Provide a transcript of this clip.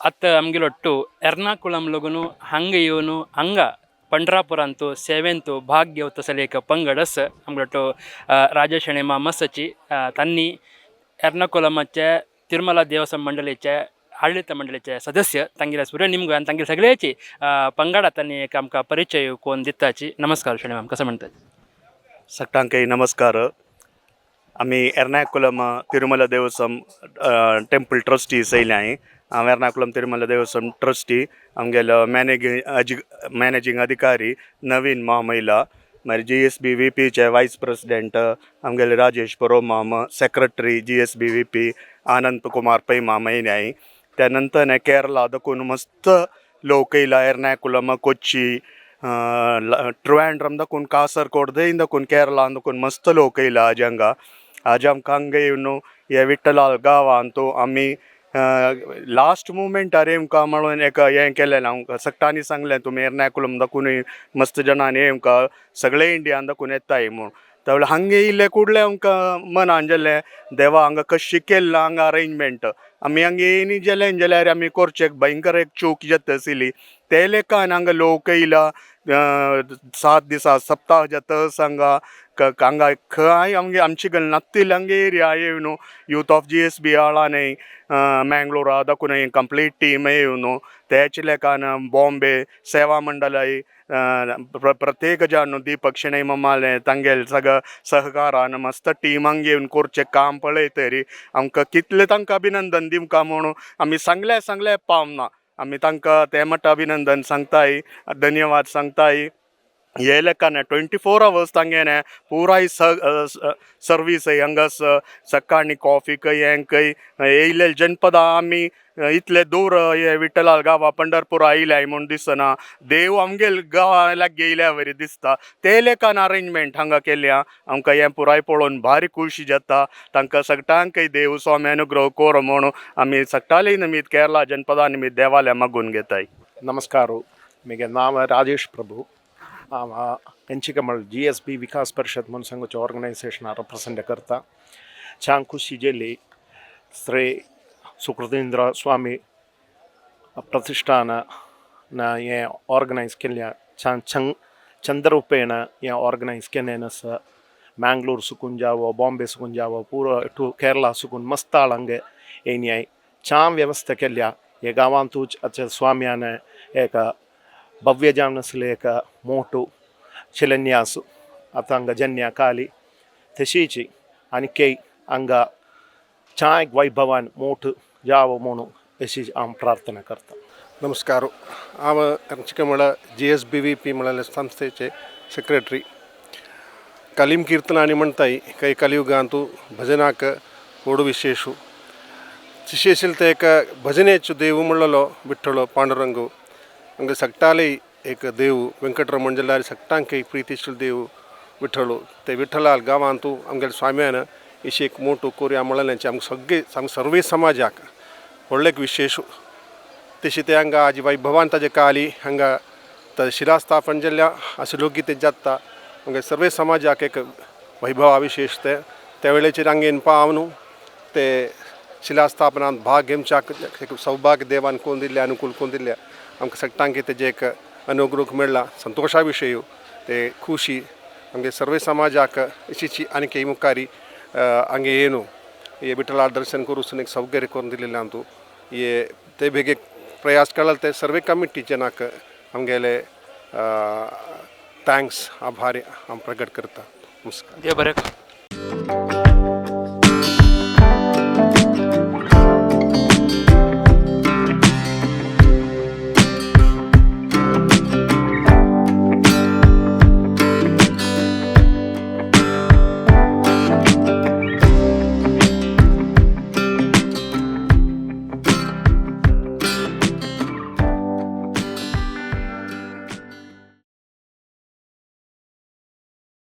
ಅತ್ತ ಅಮ್ಗಿಲೊಟ್ಟು ಎರ್ನಾಕುಳಂ ಲಗುನು ಹಂಗ ಇವನು ಹಂಗ ಪಂಡ್ರಾಪುರ ಅಂತು ಸೇವೆಂತು ಭಾಗ್ಯವತ ಸಲೇಕ ಪಂಗಡಸ್ ಅಮ್ಗಳೊಟ್ಟು ರಾಜೇಶ್ ಶೆಣೈ ಮಸ್ಸಚಿ ತನ್ನಿ ಎರ್ನಾಕುಲಮಚ್ಚೆ ತಿರುಮಲ ದೇವಸ್ಥಾನ ಮಂಡಳಿಚೆ ಆಡಳಿತ ಮಂಡಳಿಚೆ ಸದಸ್ಯ ತಂಗಿಲ ಸೂರ್ಯ ನಿಮ್ಗೆ ತಂಗಿಲ ಸಗಳೇಚಿ ಪಂಗಡ ತನ್ನಿ ಆमकां परिचय कोण दिताची. नमस्कार शणे माम, कसं म्हणतात? सगळ्यांकय नमस्कार. आमी एर्नाकुलम तिरुमला देवस्वम टेम्पल ट्रस्टी येयले हांवें. हांव एर्नाकुलम तिरुमला देवस्वम ट्रस्टी. आमगेलो मॅनेजींग अधिकारी नवीन माम येयला. मागीर जीएसबी व्हीपीचे वायस प्रेसिडेंट आमगेले राजेश परो माम, secretary GSB VP Anand Kumar Pai माम येयले. त्या नंतर केरला दाखून मस्त लोक येयला. एर्नाकुलम, कोच्ची, ट्रिवांड्रम दाखून, कासरकोड दही दाखून, केरला दाखून मस्त लोक येयला आज हांगा. आज आमकां हांगा येवन हे विठ्ठलाल गांवांत आमी लास्ट मुमेंटार येवंका म्हणून एक हें केलेलें. आमकां सगळ्यांनी सांगलें, तुमी एर्नाकुलम दाखूनय मस्त जाणांनी येवंका, सगळे इंडियान दाखून येताय म्हूण. त्या हांगा येयले कुडले आमकां मनान जालें, देवा हांगा कशी केल्लां हांगा अरेंजमेंट. आमी हांगा येयनी गेले जाल्यार आमी करचे एक भयंकर एक चूक जाता आशिल्ली. ते लेखान हांगा लोक येयला. 7 दिसा सप्ताह जाता हांगा. हांगा खंय आमगे आमची गल नात्तिल्ले हांगा एरिया येवन यूथ ऑफ जीएसबी आळानय मँगलोरा दाखून कंप्लीट टीम येवन त्याच लेखान बॉम्बे सेवा मंडळाय प्रत्येक जाण दीपक शणै मामाले तांगेले सगळं सहकारान मस्त टीम हांगा येवन करचें काम पळयतरी आमकां कितलें तांकां अभिनंदन दिवका म्हणून आमी सांगले सांगले पावना. आमी तांकां तें म्हणटा अभिनंदन सांगताय, धन्यवाद सांगताय. हे लेखान 24 अवर्स तांगेलें पुराय सर्वीस हांगा. सकाळी कॉफीकय हेंकय येयले जनपदा. आमी इतले दूर हे विठ्ठलाल गांवा पंढरपूर आयल्याय म्हूण दिसना, देव आमगेल गांवा लागीं येयल्या वरी दिसता. ते लेखान अरेंजमेंट हांगा केल्या. आमकां हें पुराय पळोवन भारी खुशी जाता. तांकां सगळ्यांकय देव स्वामी अनुग्रह कोर म्हणून आमी सगळ्याले निमित्त, केरला जनपदा निमित्त देवाल्या मागून घेताय. ನಮಸ್ಕಾರ. ಮಿಗೆ ನಾಮ ರಾಜೇಶ್ ಪ್ರಭು. हांव एंचिकमळ जीएसबी विकास परिषद म्हूण संघाचे ऑर्गनायझेशना रिप्रेझेंट करता. छान खुशी जाली. श्री सुकृतेंद्र स्वामी प्रतिष्ठान हें ऑर्गनायज केल्ल्या छान छंग चंद्ररूपेण हें ऑर्गनायज केल्लें आसा. मँगलोर सुकून जावो, बॉम्बे सुकून जावो, पुरो टू केरला सुकून मस्त हांगा येयनी छान व्यवस्था केल्या. हे गांवांतूच आतां स्वाम्यान एक भव्य जावन आसलें एक मोटो शिलान्यास आतां हांगा जन्या काली. तशीच आनीकय हांगा छान एक वैभवान मोठो जावो म्हणून अशी हांव प्रार्थना करता. नमस्कार. हांव चिकमळ जीएसबी व्हीपी म्हळ्यार संस्थेचे सेक्रेटरी. कलीम कीರ್ತनानि म्हणताय ಕೈ ಕಲಿಯುಗಾಂತು ಭಜನಾಕ ಓಡು ವಿಶೇಷ ವಿಶೇಷತೆ. एक ಭಜನೆಚ್ಚು ದೇವು ಮುಳ್ಳಲೋ ವಿಠ್ಠಲೋ ಪಾಂಡುರಂಗು ಹಂಗೆ ಸಕ್ಟಾಲಿ एक देव वेंकटरमण जल्यार सगटांक प्रीतिशील देव विठ्ठलो. ते विठ्ठलाल गांवांतू आमगेले स्वाम्यान इशी एक मोटो कोरया म्हणलें आमकां सगळे आमकां सर्वे समाजाक व्हडलें एक विशेश. तशी ते हांगा आजी वैभवान ताजे काली हांगा शिलास्थापन जाल्ल्या अशें लोकगीत जाता. हांगा सर्वे समाजाक एक वैभवा विशेश. ते त्या वेळेचेर हांगा येवन पावन ते शिलास्थापनांत भाग घेवच्याक एक सौभाग्य देवान कोण दिल्लें, अनुकूल कोण दिल्लें. आमकां सगळ्यांक तेजें एक अनुग्रह मेळ्ळा. संतोशा विशय ते खुशी आमगे सर्वे समाजाक. अशीची आनीक मुखारी हांगा येवन हे विठ्ठला दर्शन करून एक सौकर्य करून दिलेलें अंतू हे ते बेगीन प्रयास केला. ते सर्वे कमिटी जनाक आमगेले thanks, आभार हांव प्रकट करता. नमस्कार. देव बरें करूं.